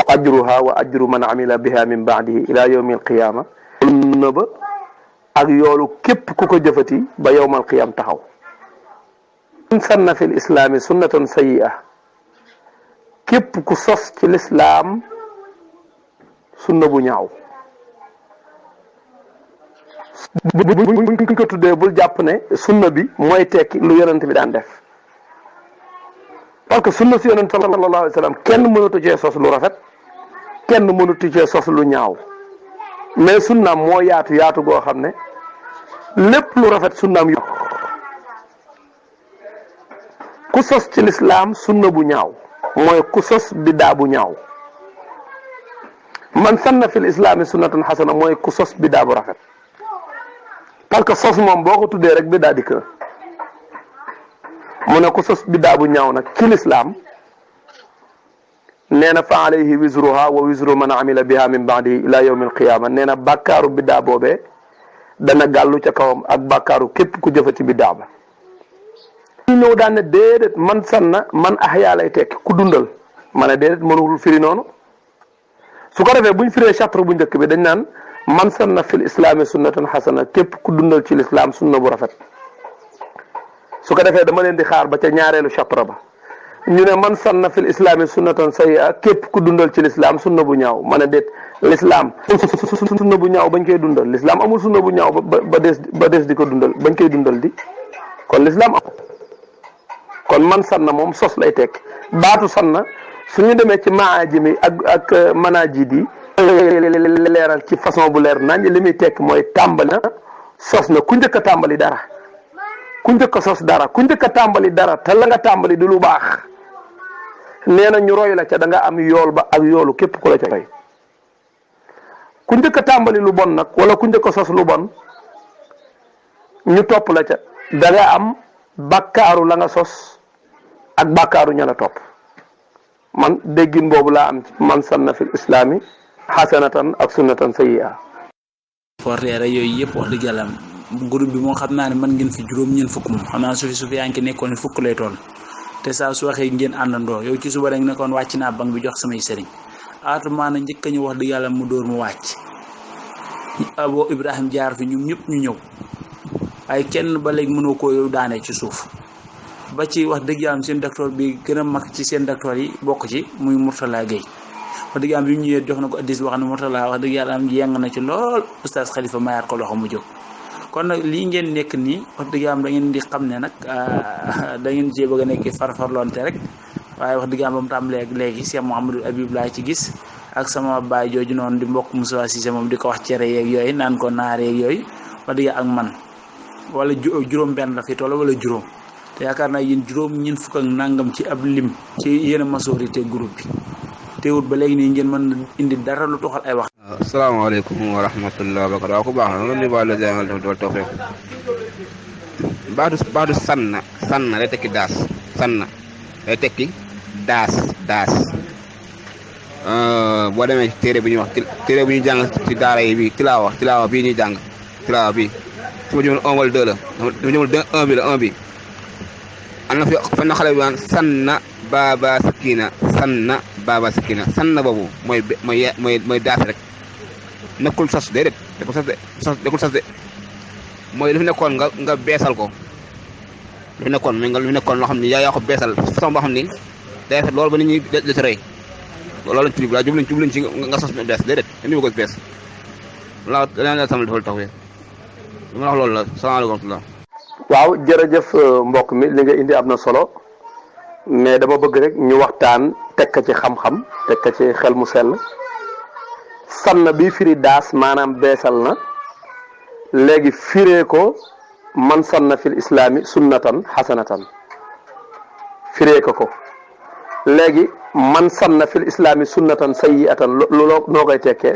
ajruha wa ajru man amila biha min baadihi ila yawmi alqiyama sunna ba ak yoolu képp ku ko jëfati ba yawmal qiyam taxaw man sanna fi l islaami sunnatan sayyi'a képp ku sos ci lislaam sunna bu ñaaw buñ ko tuddee bul jàpp ne sunna bi mooy tekki lu yonent bi daan def parce que sunna si yonent sallallahu alayhi wa sallam kenn mënatu cee sos lu rafet kenn mënatu cee sos lu ñaaw mais sunnaam moo yaatu goo xam ne lépp lu rafet sunnaam yu ku sos ci lislaam sunna bu ñaaw mooy ku sos biddaa bu ñaaw man sanna fil islaami sunnatan xasana mooy ku sos biddaa bu rafet parce que sos moom boo ko tuddee rek biddaa dikk na mu ne ko sos biddaa bu ñaaw nag ci lislaam nee na fa alayhi wisruha wa wisru man amila biha min baadi ila yawmi alqiyama nee na bàkkaaru biddaa boobee dana gàllu ca kawam ak bàkkaaru képp ku jëfati biddaa ba ñu ñëw daan ne déedéet man sanna man ahyaa lay tekki ku dundal ma ne déedéet mënul firi noonu su ko defee buñ firee chatre bu njëkk bi dañ naan man sanna fil islaami sunnatan xasana képp ku dundal ci lislaam sunna bu rafet su ko defee dama leen di xaar ba ca ñaareelu chatre ba ñu ne man sanna fil islaami sunnatan sayyi'a képp ku dundal ci lislaam sunna bu ñaaw ma ne déet lislaam sunna bu ñaaw bañ koy dundal lislaam amul sunna bu ñaaw ba des di ko dundal bañ koy dundal di kon lislaam kon man sanna moom sos lay tekk baatu sanna suñu demee ci maajimi ak manajid yi leeral ci façon bu leer nañ li muy tekk mooy tàmbali na sos na ku njëkk a tàmbali dara ku njëkk a sos dara ku njëkk a tàmbali dara te la nga tàmbali di lu baax nee na ñu roy la ca da nga am yool ba ak yoolu képp ku la ca roy ku njëkk a tàmbali lu bon nag wala ku njëkk a sos lu bon ñu topp la ca da nga am bàkkaaru la nga sos ak bàkkaaru ña la topp man déggin boobu laa am ci man sanna fil islaami xasanatan ak sunnatan sayyi'a porteere yooyu yëpp wax dëgg yàlla groupe bi moom xam naa ne mën ngeen fi juróom ñeen fukk moom xam naa su fi yaa ngi nekkoon ne fukk lay toll te saa su waxee ngeen àndandoo yow ci suba rek nekkoon wàcc naa bank bi jox samay sëriñ atumaana njëkk a ñu wax dëgg yàlla mu dóor mu wàcc Abo Ibrahim jaar fi ñun ñëpp ñu ñëw waaye kenn ba léegi mënoo koo yow daanee ci suuf ba ci wax dëgg yàlla seen docteur bi gën a mag ci seen docteur yi bokk ci muy Mourtala Gueye wax dëgg yàlla bi ñu ñëwee jox na ko addis wax ne Mourtala wax dëgg yàlla am yeng na ci lool oustaz Khalifa mayaat ko loxo mu jóg kon nag lii ngeen nekk nii wax dëgg yàlla da ngeen di xam ne nag da ngeen cee bëgg a nekk farfarloonte rek waaye wax dëgg yàlla ba mu tàmbalee ak léegi Cheikh Mouhamadou Habib laa ci gis ak sama baay jooju noonu di mbokk Moussa Cissé moom di ko wax cere yeeg yooyu naan ko naar yeeg yooyu wax dëgg ak man wala juróom benn la fi toll wala juróom te yaakaar naa yéen juróom ñeen fukk ak nangam ci ab lim ci yéen a majorité groupe bi teewut ba léegi nii ngeen mën indi dara lu toxal ay wax. asalaamaaleykum wa rahmatulah wa barakatuh waaw ku baax na loolu li wàllu jàngal dool tawfiq baatu sanna day tekki daas sanna day tekki daas boo demee ci téere bu ñuy wax téere bu ñuy jàng ci daara yi bii tilaawa bii ñuy jàng tilaawa bii su ma jëmoon 1 wala 2 la dama jëmoon 1 bi la 1 bi am na fi fan na xale bi naan sanna baaba sakina sanna boobu mooy daas rek nekkul sos déedéet nekkul sos de mooy lu fi nekkoon nga beesal ko lu fi nekkoon loo xam ni yaa ko beesal façon boo xam ni day rafet loolu ba nit ñi de ci rey loolu lañ ci laa jubluñ ci nga sos bees déedéet indi ko bees la sama defal tax li ma wax loolu la salaamaaleykum wa rahmatulah. waaw jërëjëf mbokk mi li nga indi am na solo mais dama bëgg rek ñu waxtaan teg ko ci xam-xam teg ko ci xel mu sell sanna bi firi daas maanaam beesal na léegi firee ko man sanna fil islaami sunnatan xasanatan firee ko léegi man sanna fil islaami sunnatan sayyi'atan looloo noo koy tekkee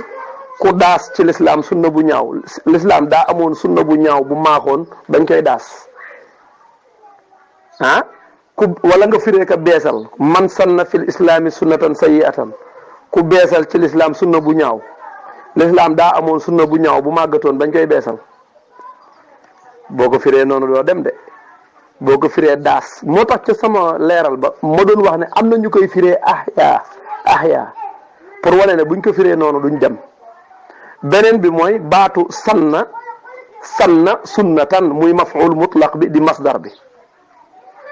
ku daas ci lislaam sunna bu ñaaw lislaam daa amoon sunna bu ñaaw bu maaxoon dañ koy daas wala nga firee ka beesal man sanna fil islaami sunnatan sayyi'atan ku beesal ci lislaam sunna bu ñaaw lislaam daa amoon sunna bu ñaaw bu màggatoon bañ koy beesal boo ko firee noonu doo dem de boo ko firee daas moo tax ca sama leeral ba ma doon wax ne am na ñu koy firee ahya pour wane ne buñ ko firee noonu duñ dem beneen bi mooy baatu sanna sunnatan muy maf'ul mutlaq bi di masdar bi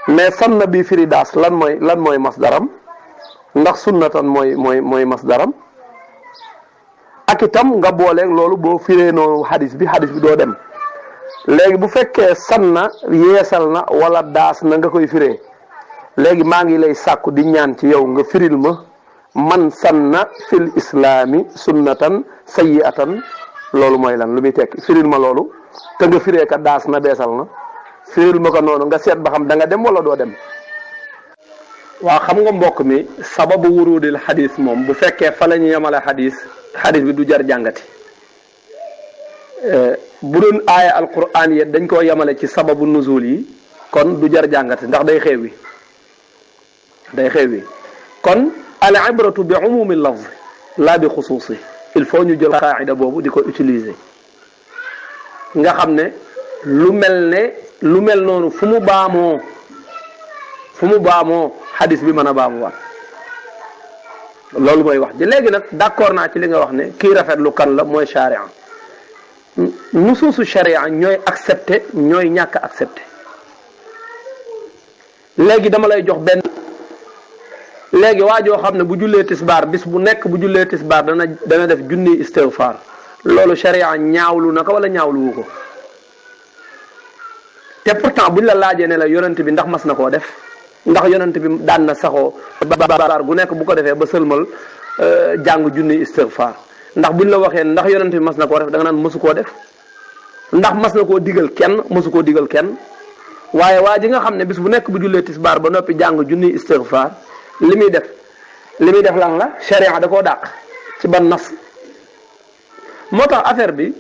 mais sanna bi firi daas lan mooy masdaram ndax sunnatan mooy masdaram ak itam nga booleeg loolu boo firee noonu xadis bi doo dem léegi bu fekkee sanna yeesal na wala daas na nga koy firee léegi maa ngi lay sàkku di ñaan ci yow nga firil ma man sanna fil islaami sunnatan sayyi'atan loolu mooy lan lu muy tekki firil ma loolu te nga firee ka daas na beesal na firil ma ko noonu nga seet ba xam da nga dem wala doo dem. waaw xam nga mbokk mi sababu wurudil xadis moom bu fekkee fa la ñu yemale xadis bi du jar jàngati bu doon aaya alquran yi dañ koo yemale ci sababu nuzul yi kon du jar jàngate ndax day xewi kon al ibratu bi umumi lafz la bi xusuusi il faut ñu jël qaida boobu di ko utiliser nga xam ne lu mel noonu fu mu baamoo xadis bi mën a baamuwaat loolu mooy wax ji. léegi nag d'accord naa ci li nga wax ne kii rafetlu kan la mooy charia. nusuusu charia ñooy accepté ñooy ñàkk accepté. léegi dama lay jox benn léegi waa joo xam ne bu jullee tisbaar bis bu nekk bu jullee tisbaar dana def junni istighfar loolu charia ñaawlu na ko wala ñaawluwu ko te pourtant buñ la laajee ne la yonent bi ndax mas na koo def ndax yonent bi daan na saxoo baar gu nekk bu ko defee ba sëlmal jàng junni istighfar ndax buñ la waxee ndax yonent bi mas na koo def da nga naan mësu koo def ndax mas na koo digal kenn mësu koo digal kenn waaye waa ji nga xam ne bis bu nekk bu jullee tisbaar ba noppi jàng junni istighfar li muy def lan la sharia da koo dàq ci ban nas moo tax affaire bi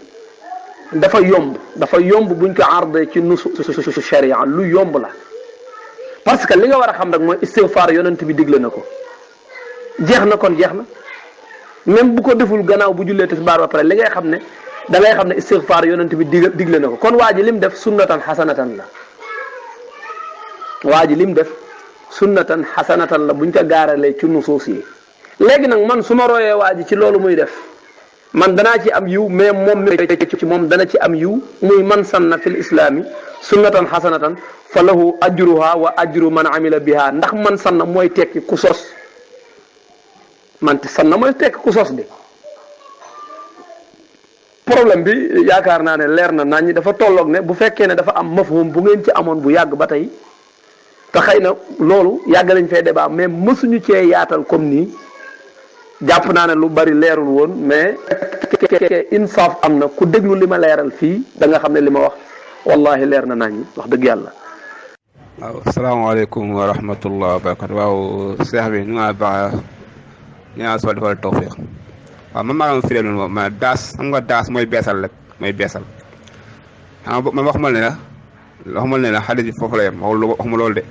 dafa yomb buñ ko ardé ci nusu sharia lu yomb la parce que li nga war a xam rek mooy istighfar yonent bi digle na ko jeex na même bu ko deful gannaaw bu jullee tisbaar ba pare li ngay xam ne da ngay xam ne istighfar yonent bi digle na ko kon waa ji lim def sunnatan xasanatan la waa ji lim def sunnatan xasanatan la buñ ko gaaralee ci nusuus yi. léegi nag man su ma royee waa ji ci loolu muy def man danaa ci am yiw mais moom dana ci am yiw muy man sanna fil islaami sunnatan xasanatan fa lahu ajruha wa ajru man amila biha ndax man sanna mooy tekki ku sos bi problème bi yaakaar naa ne leer na nañ ñi dafa tolloog ne bu fekkee ne dafa am mafhum bu ngeen ci amoon bu yàgg ba tey te xëy na loolu yàgg nañ fay débat mais mësuñu cee yaatal comme nii jàpp naa ne lu bari leerul woon mais insaaf am na ku déglu li ma leeral fii da nga xam ne li ma wax wallahi leer na nañ wax dëgg yàlla. waaw asalaamaaleykum wa rahmatullah wa barakatu. waaw seex bi ñu ngi baax ñu ngi soog defal tawfiq. waaw man maa ngi firee noonu ma daas xam nga daas mooy beesal rek mooy beesal xam nga man waxuma ne la xadis bi foofu la yem waxuma loolu de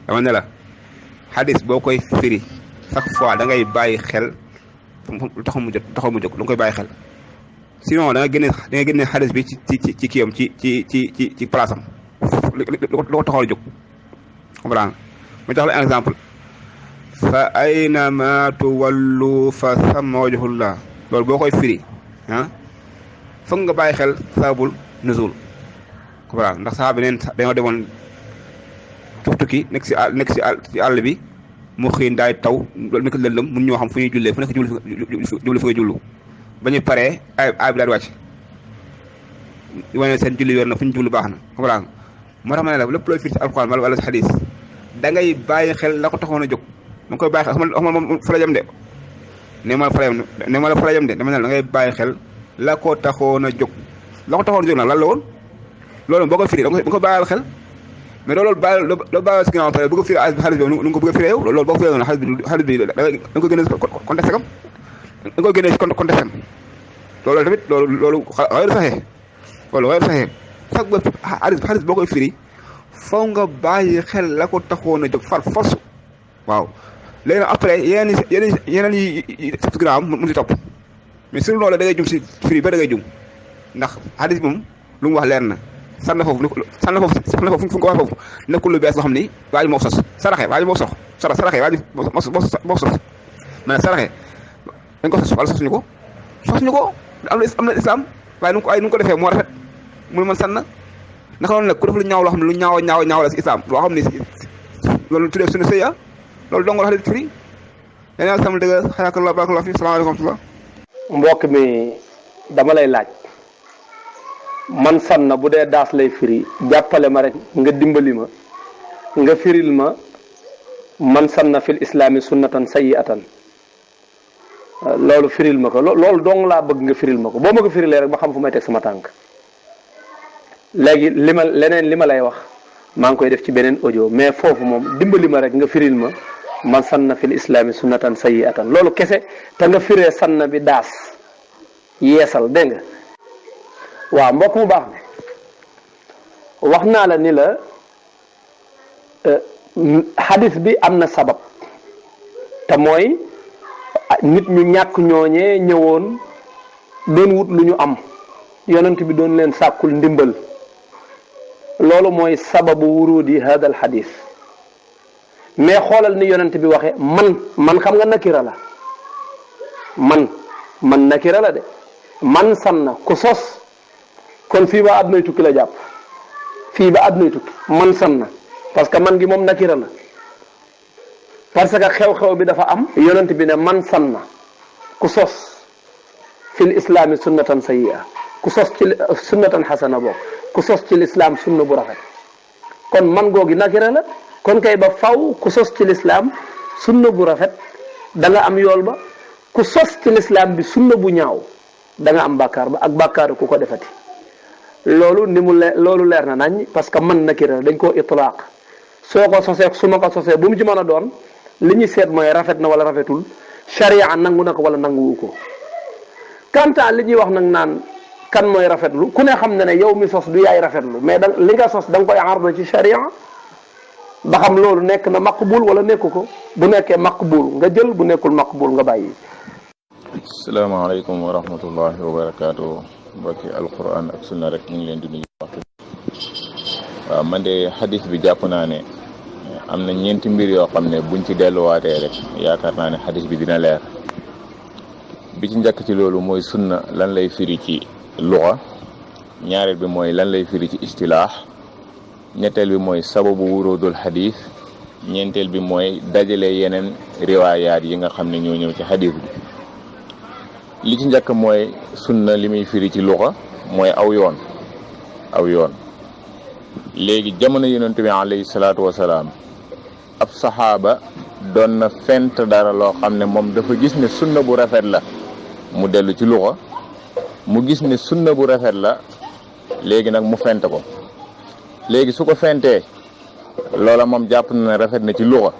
dama ne la xadis boo koy firi chaque fois da ngay bàyyi xel lu taxaw mu jóg da nga koy bàyyi xel sinon da nga génne xadis bi ci kiyam ci place am lu ko taxaw a jóg comprendre ma jox la un exemple fa aynama tuwallu fa samma wajhullah loolu boo koy firi foog nga bàyyi xel sababul nuzul comprendre ndax saxaaba neen dañoo demoon tukki nekk ci àll bi mu xiin daay taw loolu nekk lëndëm mun ñoo xam fu ñuy jullee fu nekk julli fu nga jullu ba ñu paree ay bi daal di wàcc wane seen julli yor na fu ñu jullu baax na comprendre moo tax ma ne la lépp looy firi ci alxuraan wala ci xadis da ngay bàyyi xel la ko taxoon a jóg ma koy bàyyi xel xam moom fa la jëm de ne ma la fa la jëm de dama ne da ngay bàyyi xel la ko taxoon a jóg nag lan la woon loolu boo ko firi da nga ko bàyyal xel mais loolu bàyyal si ginnaaw pare bëgg a firi xaalis bi nu nga ko bëgg a firi yow loolu boo ko firi woon xaalis bi da nga ko génne contexte am da nga ko génne si contexte am loolu tamit loolu xayru saxee sax ba xaalis boo koy firi faw nga bàyyi xel la ko taxoon a jóg far force waaw léegi nag après yeneen yi si ginnaaw mu si topp mais sur loolu da ngay jum si firi ba da ngay jum ndax xaalis moom lu mu wax leer na sànn foofu fu ko wax foofu nekkul lu bees loo xam ni waa ji moo sos saraxe waa ji moo sos saraxe waa ji moo sos mais saraxe dañ ko sos wala sosuñu ko am na islam waaye nu ngi ko defee moo rafet mu man sànn naka noonu nag ku def lu ñaaw loo xam ne lu ñaaw la si islam loo xam ni loolu tuddee suñu sëya loolu dong la xale firi yéen sama dëgg xayaakallah barakallah fi salaamaaleykum mbokk mi dama lay laaj man sanna bu dee daas lay firi jàppale ma rek nga dimbali ma nga firil ma man sanna fil islaami sunnatan sayyi'atan loolu firil ma ko loolu dong laa bëgg nga firil ma ko boo ma ko firilee rek ba xam fu may teg sama tànk léegi leneen li ma lay wax maa ngi koy def ci beneen audio mais foofu moom dimbali ma rek nga firil ma man sanna fil islaami sunnatan sayyi'atan loolu kese te nga firee sanna bi daas yeesal dégg nga waaw mbokk mu baax mi wax naa la ni la xadis bi am na sabab te mooy nit ñu ñàkk ñooñee ñëwoon doon wut lu ñu am yonent bi doon leen sàkkul ndimbal loolu mooy sababu wurudi hada al xadis mais xoolal ni yonent bi waxe man xam nga nakira la man nakira la de man sanna ku sos kon fii ba àddunay tukki la jàpp fii ba àddunay tukki man sanna parce que man gi moom nakira la parce que xew-xew bi dafa am yonent bi ne man sanna ku sos fil islaami sunnatan sayyi'a ku sos ci sunnatan xasana bokk ku sos ci lislaam sunna bu rafet kon man googi nakira la kon kay ba faw ku sos ci lislaam sunna bu rafet da nga am yool ba ku sos ci lislaam bi sunna bu ñaaw da nga am bàkkaar ba ak bàkkaaru ku ko defati loolu ni mu loolu leer na nañ parce que man nakira la dañ koo itlaaq soo ko sosee su ma ko sosee bu mu ci mën a doon li ñuy seet mooy rafet na wala rafetul sharia nangu na ko wala nanguwu ko kantaan li ñuy wax nag naan kan mooy rafetlu ku ne xam ne ne yow mi sos du yaay rafetlu mais da li nga sos da nga koy arda ci sharia ba xam loolu nekk na maqbul wala nekku ko bu nekkee maqbul nga jël bu nekkul maqbul nga bàyyi. asalaamaaleykum wa rahmatullahi wa barakaatu mbokki alquran ak sunna rek ñu ngi leen di nuyu waxtu waaw man de xadis bi jàpp naa ne am na ñeenti mbir yoo xam ne buñ ci delluwaatee rek yaakaar naa ne xadis bi dina leer bi ci njëkk ci loolu mooy sunna lan lay firi ci luxa ñaareel bi mooy lan lay firi ci istilaax ñetteel bi mooy sababu wurudul xadis ñeenteel bi mooy dajale yeneen riwaayaat yi nga xam ne ñoo ñëw ci xadis bi li ci njëkk mooy sunna li muy firi ci luxa mooy aw yoon léegi jamono yonent bi alayhi salaatu wasalaam ab saxaaba doon na fent dara loo xam ne moom dafa gis ne sunna bu rafet la mu dellu ci luxa mu gis ne sunna bu rafet la léegi nag mu fent ko léegi su ko fentee loola moom jàpp na ne rafet na ci luxa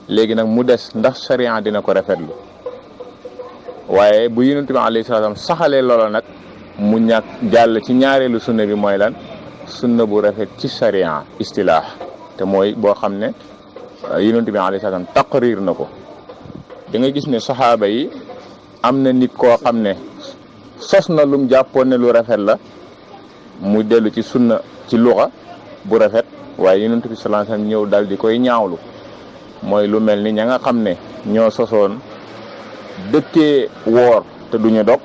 léegi nag mu des ndax sharia dina ko rafetlu waaye bu yonent bi alayhi salaam saxalee loola nag mu ñàkk jàll ci ñaareelu sunna bi mooy lan sunna bu rafet ci sharia istilaax te mooy boo xam ne yonent bi alayhi salaam taqrir na ko da nga gis ne saxaaba yi am na nit koo xam ne sos na lum jàppoon ne lu rafet la mu dellu ci sunna ci luxa bu rafet waaye yonent bi sallallahu alayhi wasallam ñëw dal di koy ñaawlu mooy lu mel ni ña nga xam ne ñoo sosoon dëkkee woor te duñu dog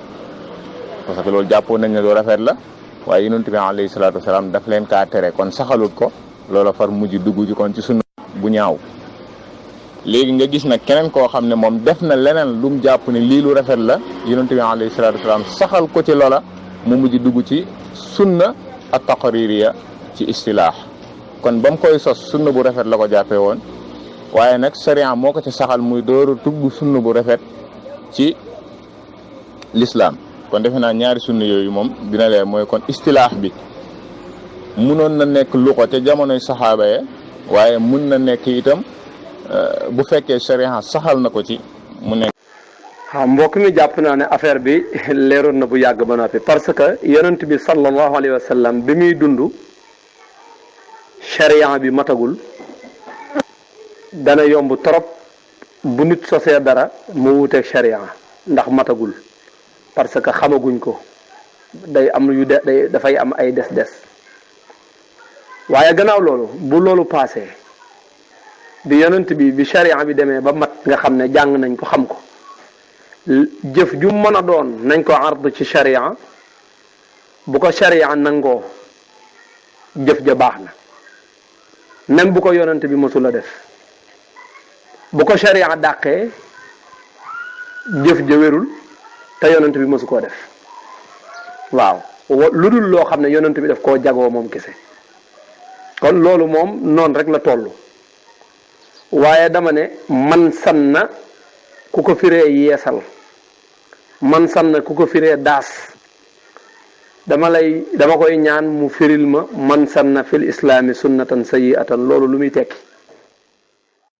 parce que loolu jàppoon nañ ne lu rafet la waaye yonent bi alayhi salaatu wasalaam daf leen kaa tere kon saxalut ko loola far mujj dugg ji kon ci sunna bu ñaaw léegi nga gis nag keneen koo xam ne moom def na leneen lu mu jàpp ne lii lu rafet la yonent bi alayhi salaatu wasalaam saxal ko ci loola mu mujj dugg ci sunna ak taqririya ci istilaax kon ba mu koy sos sunna bu rafet la ko jàppee woon waaye nag sharia moo ko ci saxal muy dooru tugg sunna bu rafet ci l'islam kon defe naa ñaari sunna yooyu moom dina leer mooy kon istilaax bi munoon na nekk lu ko ca jamonoy saxaaba ya waaye mun na nekk itam bu fekkee sharia saxal na ko ci mu nekk. waaw mbokk mi jàpp naa ne affaire bi leeroon na bu yàgg ba noppi parce que yonent bi sallallahu alayhi wa sallam bi muy dund sharia bi matagul dana yomb trop bu nit sosee dara mu wuteeg sharia ndax matagul parce que xamaguñ ko day am yu dafay am ay des waaye gannaaw loolu bu loolu paasee bi yonent bi sharia bi demee ba mat nga xam ne jàng nañ ko xam ko jëf ju mën a doon nañ ko ard ci sharia bu ko sharia nangoo jëf ja baax na même bu ko yonent bi mësul a def bu ko sharia dàqee jëf ja wérul te yonent bi mësu koo def waaw lu dul loo xam ne yonent bi daf koo jagoo moom kese kon loolu moom noonu rek la toll waaye dama ne man sanna ku ko firee yeesal man sanna ku ko firee daas dama koy ñaan mu firil ma man sanna fil islaami sunnatan sayyi'atan loolu lu muy tekki